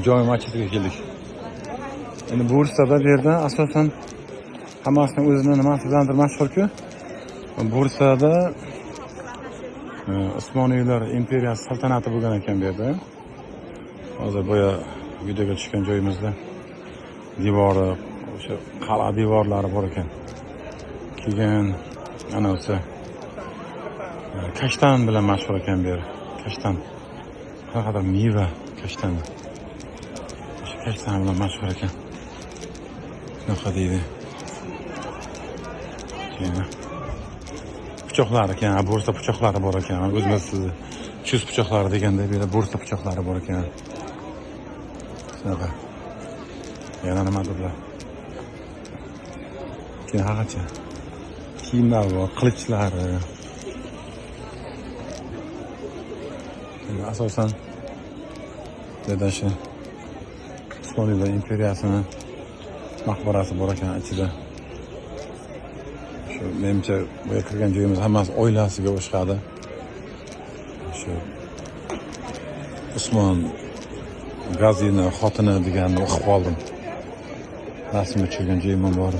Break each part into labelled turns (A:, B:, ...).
A: Jome masjidiga keldik. Endi Bursada bu yerda asosan hammasini o'zini nimasi bilandir mashhur-ku. Bursada Usmoniylar imperiyasi saltanati bo'lgan ekan bu yerda. Hozir boya videoga tushgan joyimizda devori, o'sha qal'a devorlari bor ekan. Keyin ana o'sha kashtan bilan mashhur ekan bu yer. Kashtan. Qanaqadir meva kashtan. O'sha kashtan bilan mashhur ekan. Shunaqa deydi. Keyin pichoqlar ekan, Bursa pichoqlari bor ekan. O'zimiz chust pichoqlari deganda bu yerda Bursa pichoqlari bor ekan. Shunaqa. Yana nimadirlar. Keyin haqacha kiyimlar bor, qilichlari. Endi asosan bu yerda shu Usmoniylar imperiyasini maqbarasi bor ekan ichida. Shu menimcha bu yerga kirgan joyimiz hammasi oilasiga o'xshadi. Shu Usmon G'azini xotini deganni o'qib qoldim. Rasmga tushirgan joyim ham bor.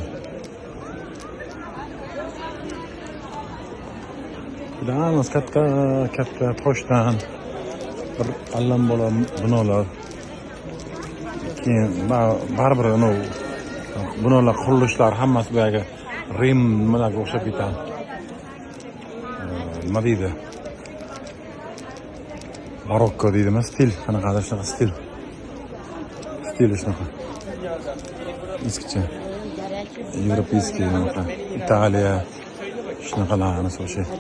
A: Juda hammasi katta katta toshdan bir allambola binolar. Keyin baribir anavi binolar qurilishlari hammasi boyagi Rim nimalarga o'xshab ketadi. Nima deydi? Barokko deydimi? Stil qanaqadir shunaqa stil. Stil shunaqa. Eskicha. Yevropeyskiy, anaqa Italiya shunaqalarni o'xshaydi.